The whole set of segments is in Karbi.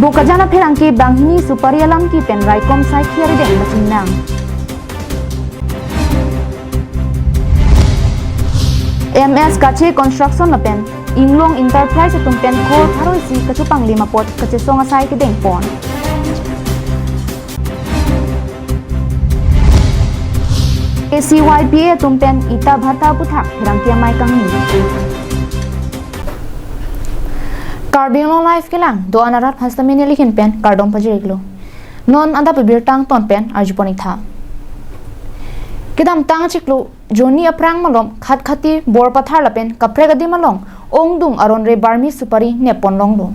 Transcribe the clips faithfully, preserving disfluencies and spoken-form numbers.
Bokajan apherangke banghini supari alamki pen raikom saikhi arideng machingnang. M S Kache Construction lapen Inglong Enterprise atum pen crore pharo isi kachopanglim apot kachesong asai kedengpon. A C Y P A atum pen ita bhata aputhak pherangke amei kangni. Karbi Anglong Live kelang do-an arat Hanstamini Likhin pen kardom pajir-iklo. Non adap abirta angton pen arjupon-iktha. Kedamtang chiklo jonni aphrang malom Khatkhati, Borpathar lapen kaprek adim along ongdung aron-re barmi supari neppon longlo.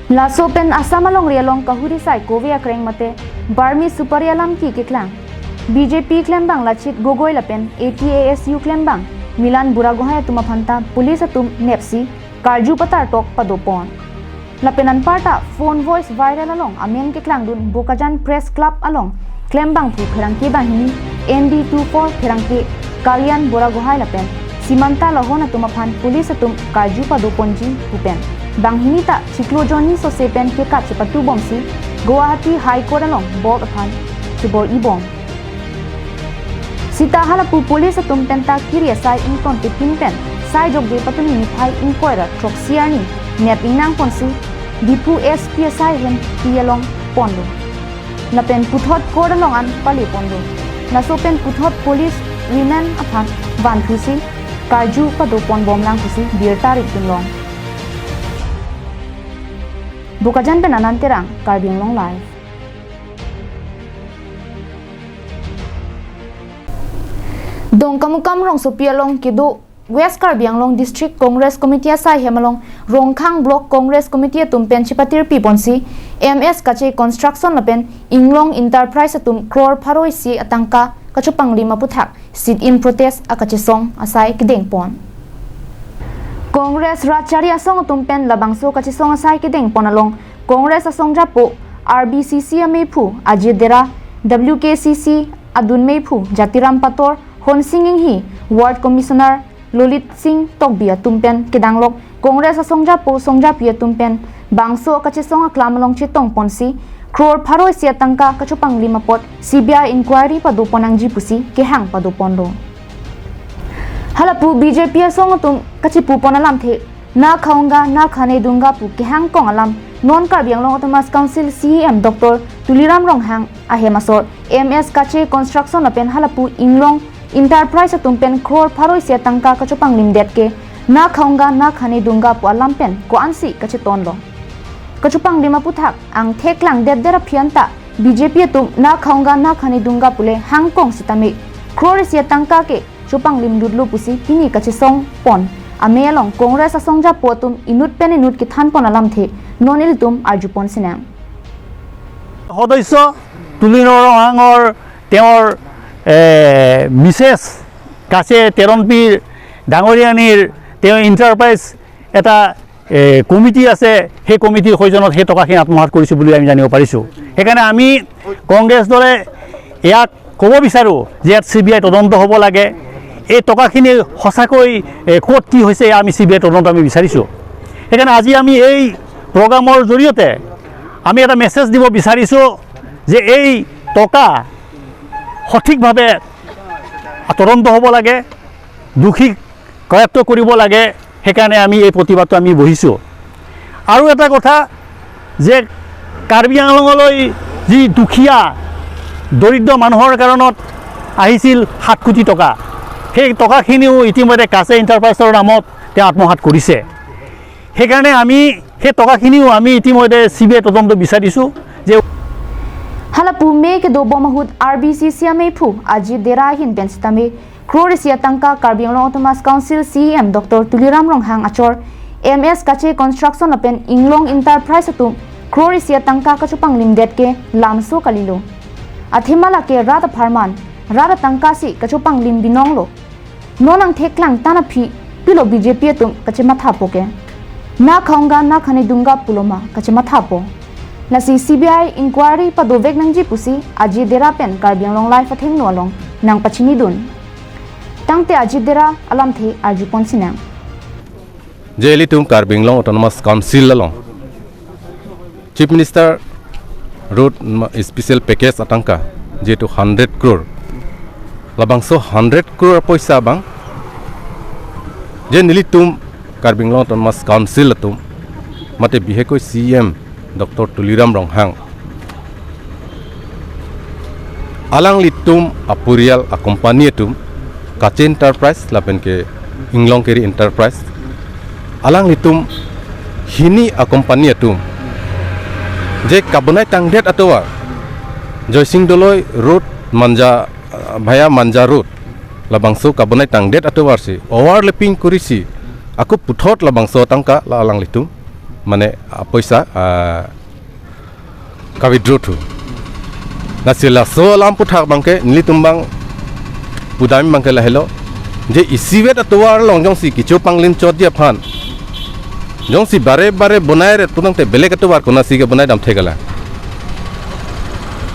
Laso pen Assam alongri along kahuri sai kove akreng mate barmi supari alamki keklang. B J P klembang Lachit Gogoi lapen A T A S U klembang Milan Buragohai atum aphanta police atum nepsi karju patartok padopon. Lapen anparta phone voice viral along amen keklangdun Bokajan Press Club along klembangphu pherangke banghini N D two four pherangke Kalyan Buragohai lapen Simanta Lohon atum aphan police atum karju padoponji pu pen banghini ta chiklo jonni sose pen kekat chepatubomsi Guwahati High Court along board aphan chebor-ibom. Sita halapu police atum penta kiri asai ington tipin pen sai jokje patumi niphai ingkoi ra throksi arni nep ingnangponsi Diphu S P asai hempi along ponlo. Lapen puthot court along an paleponlo. Laso pen puthot police women aphan vanthusi karju padoponbomlang pusi birta rikdunlong. Bokajan pen Anand Terang, Karbi Anglong Live. Dongkamukam rongsopi along kedo West Karbi Anglong District Congress Committee asai hem along Rongkhang Block Congress Committee atum pen chepatirpiponsi M S Kache Construction lapen Inglong Enterprise atum crore pharo isi atangka kachopanglim aputhak sit-in protest akachesong asai kedengpon. Congress Rachari asong atum pen labangso kachesong asai kedengpon along Congress asongjapo R B C C ameiphu Ajit Dera, W K C C adun meiphu Jatiram Pator, Honsing Inghi, Ward Commissioner Lolit Sing Tokbi atum pen kedanglok Congress asongjapo songjapi atum pen bangso kachesong aklam along chetongponsi crore pharo isi atangka kachopanglim apot C B I inquiry padoponnangji pusi kehang padoponlo. Halapu B J P asong atum kachepupon alamthe na khaunga na khane dunga pu kehangkong alam non Karbi Anglong Autonomous Council C E M Doctor Tuliram Ronghang ahem asor M S Kache Construction lapen halapu Inglong Enterprise atum pen crore pharo isi atangka kachopanglimdet ke na khaunga na khane dunga pu alam pen ko-ansi kachetonlo. Kachopanglim aputhak angthek langdetdet aphi anta B J P atum na khaunga na khane dunga pule hangkong sitame crore isi atangka ke chopanglimdutlo pusi pini kachesongpon amei along Congress asongjapo atum inut pen inut kethanpon alamthe non ilitum arjuponsinang. সদস্য তুলিৰাম ৰংহাঙৰ তেওঁৰ, এ, মিছেছ কাছে তেৰণপী ডাঙৰীয়ানীৰ তেওঁ এণ্টাৰপ্ৰাইজ এটা, এ, কমিটি আছে, সেই কমিটিৰ সৌজন্যত সেই টকাখিনি আত্মসাৎ কৰিছে বুলি আমি জানিব পাৰিছোঁ। সেইকাৰণে আমি কংগ্ৰেছ দলে ইয়াক ক'ব বিচাৰোঁ যে ইয়াত চি বি আই তদন্ত হ'ব লাগে, এই টকাখিনি সঁচাকৈ, এ, ক'ত কি হৈছে, আমি চি বি আই তদন্ত আমি বিচাৰিছোঁ। সেইকাৰণে আজি আমি এই প্ৰগ্ৰামৰ জৰিয়তে আমি এটা মেছেজ দিব বিচাৰিছোঁ যে এই টকা সঠিকভাৱে তদন্ত হ'ব লাগে, দোষীক কৰায়ত্ত কৰিব লাগে। সেইকাৰণে আমি এই প্ৰতিবাদটো আমি বহিছোঁ। আৰু এটা কথা যে কাৰ্বি আংলঙলৈ যি দুখীয়া দৰিদ্ৰ মানুহৰ কাৰণত আহিছিল সাত কোটি টকা, সেই টকাখিনিও ইতিমধ্যে কাছে এণ্টাৰপ্ৰাইজৰ নামত তেওঁ আত্মসাৎ কৰিছে। সেইকাৰণে আমি সেই টকাখিনিও আমি ইতিমধ্যে চি বি আই তদন্ত বিচাৰিছোঁ যে Halapu me kedobom ahut R B C C ameiphu Ajit Dera ahin pen sitame crore isi atangka Karbi Anglong Autonomous Council C E M Doctor Tuliram Ronghang achor M S Kache Construction lapen Inglong Enterprise atum crore isi atangka kachopanglimdet ke lamso kalilo. Athema lake rat apharman, rat atangkasi kachopanglim binonglo. Non angthek langtan aphi pilo B J P atum kachemathapo ke. Na khaunga na khane dunga puloma kachemathapo. Lasi C B I inquiry padoveknangji pusi Ajit Dera pen Karbi Anglong Live athengno along nangpachinidun. Tangte Ajit Dera alamthe arjuponsinang. Je ilitum Karbi Anglong Autonomous Council along Chief Minister Road ma-, Special Package atangka, jitu hundred crore. Labangso hundred crore poisa abang je nelitum Karbi Anglong Autonomous Council atum, mate bihekoi C E M Doctor Tuliram Ronghang, alanglitum aporial a company atum, Kache Enterprise lapen ke Inglongkiri Enterprise, alanglitum hini a company atum je kabonai tangdet atovar, Joysing Doloi Road, Manja, via Manja Road, labangso kabonai tangdet atovarsi overlapping korisi, ako puthot labangso tangka la alanglitum, mane, ah, poisa, ah, ka-withdraw thu. Lasi laso alam aputhak abangke nelitum abang pudam abangke lahelo, je isivet atovar along jongsi kecho panglim chotji aphan, jongsi bare bare bonai ret pu tangte belek atovar konatsi kebonai dam thekala.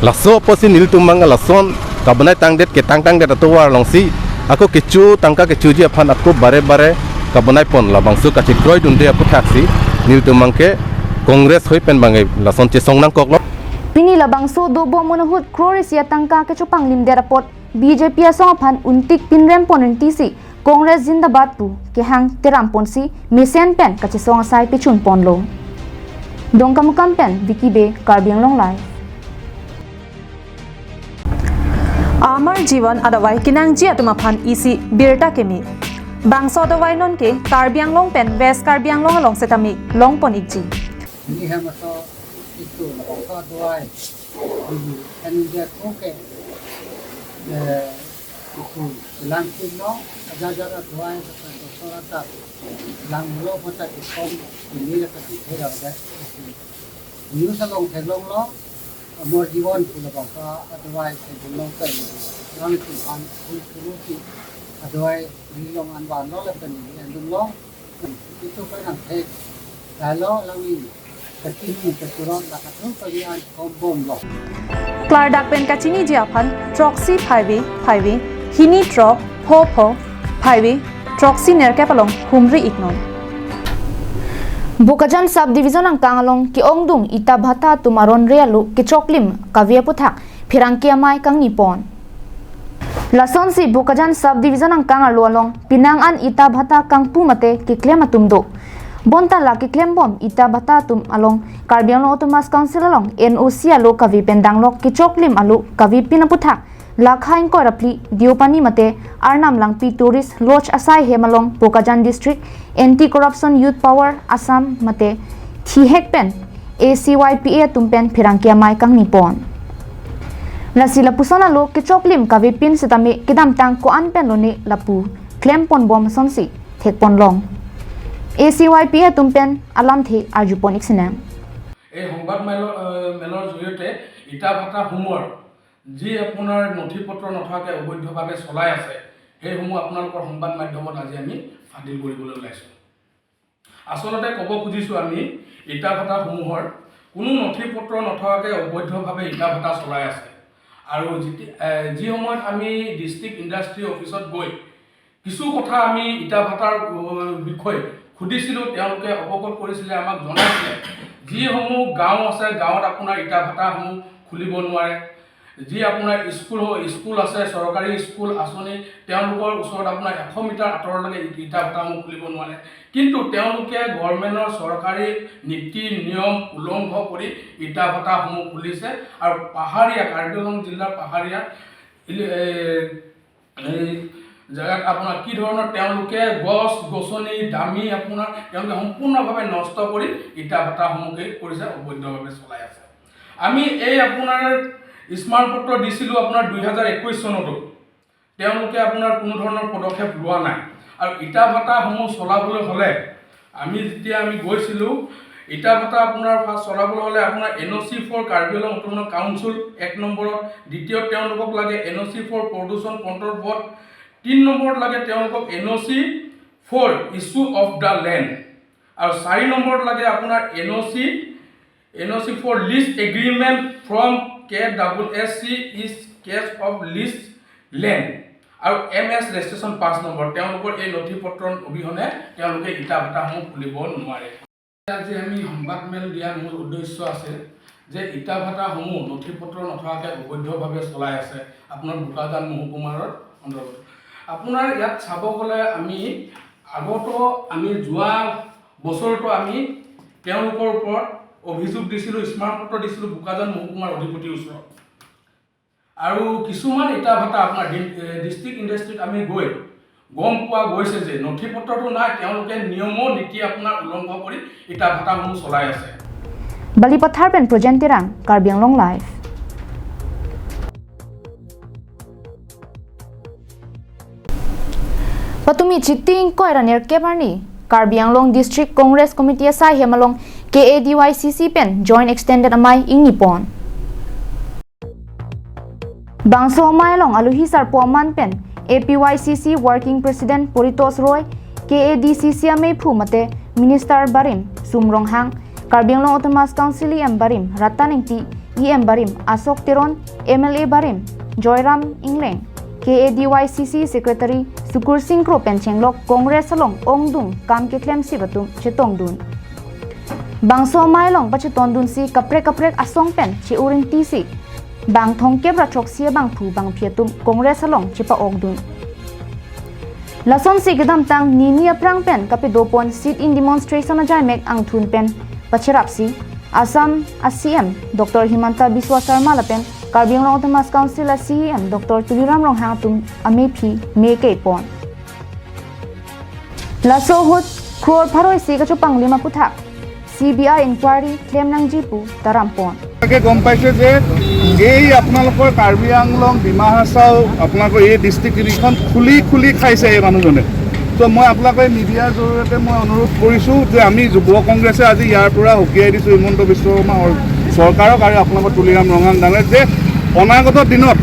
Laso apotsi nelitum abang lason kabonai tangdet, ketang tangdet atovar alongsi ako kecho tangka kechoji aphan ako bare bare kabonai pon, labangso kachekroidunde aputhaksi nelitum abangke Congress hoi pen abangke lason chesong nangkoklo. Pini labangso dobom ahut crore isi atangka kecho panglimdet apot B J P asong aphan untik pinrem pon rinti si Congress Zindabad pu kehang teram ponsi mesen pen kachesong asai pechun ponlo. Dongkamukam pen Vicky Bey, Karbi Anglong Live. Amar Jivan adawai kenangji atum aphan isi birta keme. Bangso adawai nonke Karbi Anglong pen West Karbi Anglong along setame longpon ikji. Ini hem aso itu labangso adawai. Ini kan dia oke. Eh, itu langkin no, aja aja adawai, doktor atat. Langlo kota ikom, ini la kan hera ada. News along theklonglo, Amar Jivan pu labangso adawai theklonglo kan. Langkin an, itu adawai, ini long an vanlo la kan ini andunglo. Itu kan ang thek. Lalo langin. Kachini kachurot la katu kami an kombomlo. Klardak pen kachiniji aphan throksi phaive phaive, hini throk pho pho phaive, throksi nerkep along humri iknon. Bokajan Sub Division angkang along ke-ongdung Ita Bhata atum aron re alo kechoklim kave aputhak pherangke amei kangni pon. Lasonsi Bokajan Sub Division angkang arlo along penang an Ita Bhata kangpu mate keklem atum do. Bonta la keklembom Ita Bhata atum along Karbi Anglong Autonomous Council along N O C alo kave pen danglok kechoklim alo kave pin aputhak lakha ingkoi ra phli Deopani mate Arnam Langpi Tourist Lodge asai hem along Bokajan District Anti Corruption Youth Power Assam mate thihek pen A C Y P A atum pen pherangke amei kangni pon. Lasi lapuson alo kechoklim kave pin setame kedamtang ko-an pen lone lapu klem ponbom asonsi thek ponlong. A C Y P A atum pen alamthe arju pon ik sinem. এই সংবাদ মেলৰ, আহ, মেলৰ জৰিয়তে ইটা ভাটাসমূহৰ যি আপোনাৰ নথি পত্ৰ নথকাকৈ অবৈধভাৱে চলাই আছে, সেইসমূহ আপোনালোকৰ সংবাদ মাধ্যমত আজি আমি ফাদিল কৰিবলৈ ওলাইছোঁ। আচলতে ক'ব খুজিছোঁ, আমি ইটা ভাটাসমূহৰ কোনো নথি পত্ৰ নথকাকৈ অবৈধভাৱে ইটা ভাটা চলাই আছে। আৰু যিতি-, এ, যি সময়ত আমি ডিষ্ট্ৰিক্ট ইণ্ডাষ্ট্ৰী অফিচত গৈ কিছু কথা আমি ইটা ভাটাৰ, অ, বিষয়ে সুধিছিলোঁ, তেওঁলোকে অৱগত কৰিছিলে, আমাক জনাইছিলে, যিসমূহ গাঁও আছে, গাঁৱত আপোনাৰ ইটা ভাটাসমূহ খুলিব নোৱাৰে। যি আপোনাৰ স্কুল হ-, স্কুল আছে, চৰকাৰী স্কুল আঁচনি, তেওঁলোকৰ ওচৰত আপোনাৰ এশ মিটাৰ আঁতৰলৈকে ই-, ইটা ভাটাসমূহ খুলিব নোৱাৰে। কিন্তু তেওঁলোকে গভৰ্ণমেণ্টৰ চৰকাৰী নীতি নিয়ম উলংঘ কৰি ইটা ভাটাসমূহ খুলিছে। আৰু পাহাৰীয়া, কাৰ্বি আংলং জিলাৰ পাহাৰীয়া ইলে-, এ, এই জেগাত আপোনাৰ কি ধৰণৰ তেওঁলোকে গছ গছনি দামী আপোনাৰ তেওঁলোকে সম্পূৰ্ণভাৱে নষ্ট কৰি ইটা ভাটাসমূহ কি কৰিছে, অবৈধভাৱে চলাই আছে। আমি এই আপোনাৰ স্মাৰক পত্ৰ দিছিলোঁ আপোনাৰ দুই হাজাৰ একৈছ চনতো, তেওঁলোকে আপোনাৰ কোনো ধৰণৰ পদক্ষেপ লোৱা নাই। আৰু ইটা ভাটাসমূহ চলাবলৈ হ'লে আমি যেতিয়া আমি গৈছিলোঁ, ইটা ভাটা আপোনাৰ ফাৰ্ষ্ট চলাবলৈ হ'লে আপোনাৰ N O' C for Karbi Anglong autonomous council এক নম্বৰত, দ্বিতীয়ত তেওঁলোকক লাগে এন অ' চি ফৰ প্ৰদূষণ কণ্ট্ৰল বৰ্ড, তিনি নম্বৰত লাগে তেওঁলোকক N O' C for issue of the land, আৰু চাৰি নম্বৰত লাগে আপোনাৰ N O' C, N O' C for lease agreement from K double S C is case of lease land. আৰু M S registration pass number, তেওঁলোকৰ এই নথি পত্ৰ অবিহনে তেওঁলোকে ইটা ভাটাসমূহ খুলিব নোৱাৰে। আজি আমি সংবাদমেল দিয়া মূল উদ্দেশ্য আছে যে ইটা ভাটাসমূহ নথি পত্ৰ নথকাকৈ অবৈধভাৱে চলাই আছে আপোনাৰ বোকাজান মহকুমাৰ অন্তৰ্গত। আপোনাৰ ইয়াত চাব গ'লে আমি আগতো আমি যোৱা বছৰতো আমি তেওঁলোকৰ ওপৰত অভিযোগ দিছিলোঁ, স্মাৰক পত্ৰ দিছিলোঁ বোকাজান মহকুমাৰ অধিপতিৰ ওচৰত। আৰু কিছুমান ইটা ভাটা আপোনাৰ ডি-, এ, ডিষ্ট্ৰিক্ট ইণ্ডাষ্ট্ৰীত আমি গৈ গম পোৱা গৈছে যে নথি পত্ৰটো নাই, তেওঁলোকে নিয়মো নীতি আপোনাৰ উলংঘ কৰি ইটা ভাটাসমূহ চলাই আছে। Balipathar pen Projen Terang, Karbi Anglong Live. Patumi Chiti ingkoi ra nerkep arni, Karbi Anglong District Congress Committee asai hem along K A D Y C C pen Joint Extended Amei ingni pon. Bangso amei along aluhi sarpo aman pen A P Y C C Working President Poritos Roy, K A D C C ameiphu mate Minister barim Sum Ronghang, Karbi Anglong Autonomous Council E M barim Ratan Engti, E M barim Ashok Teron, M L A barim Joyram Engleng, K A D Y C C Secretary Sukursing Kro pen chenglok Congress along ongdung kam keklemsi atum chetongdun. Bangso amei along pachetondunsi kaprek kaprek asong pen che-urinti si bang thomkep ra throksi abangphu bangphi atum Congress along chepa-okdun. Lasonsi kedamtang nini aphrang pen kapedo pon sit-in demonstration ajaimek angthun pen pacherapsi Assam a C M Doctor Himanta Biswa Sarma lapen Karbi Anglong Autonomous Council a C E M Doctor Tuliram Ronghang atum ameiphi me kei pon. Laso ahut crore pharo isi kachopanglim aputhak C B I inquiry klem nangji pu taram pon. তাকে গম পাইছে যে এই আপোনালোকৰ কাৰ্বি আংলং, ডিমা হাছাও, আপোনালোকৰ এই ডিষ্ট্ৰিক্ট তিনিখন খুলি খুলি খাইছে এই মানুহজনে। তো মই আপোনালোকে মিডিয়াৰ জৰিয়তে মই অনুৰোধ কৰিছোঁ যে আমি যুৱ কংগ্ৰেছে আজি ইয়াৰ পৰা সকীয়াই দিছোঁ হিমন্ত বিশ্ব শৰ্মা চৰকাৰক আৰু আপোনালোকৰ তুলিৰাম ৰংহাং ডাঙৰীয়াক যে অনাগত দিনত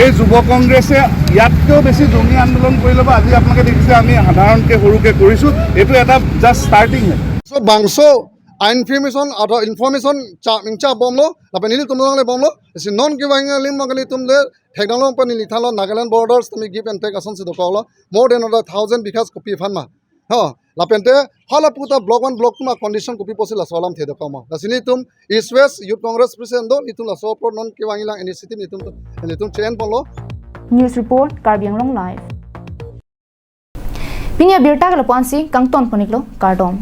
এই যুৱ কংগ্ৰেছে ইয়াতকৈও বেছি জমি আন্দোলন কৰি ল'ব। আজি আপোনালোকে দেখিছে আমি সাধাৰণকৈ সৰুকৈ কৰিছোঁ, এইটো এটা জাষ্ট ষ্টাৰ্টিং হয়। So bangso a-information, ada information cha mingcha bomlo, lapen nelitum nangle bomlo, si non kevang lim magali tum de thekdang long pani neli thanlo Nagaland borders tumi give and take asonsi dokoklo, more than a thousand bighas kopi aphan ma. Ha, lapen te hala puta block one, block two ma condition kopi pusi laso alamthe dokok ma. Lasi nelitum East West Youth Congress President do, nelitum laso apor non kevang lang initiative nelitum, nelitum chen ponlo. News report, Karbi Anglong Live. Pini abirta ke lapu-ansi kangton pon-iklo, kardom.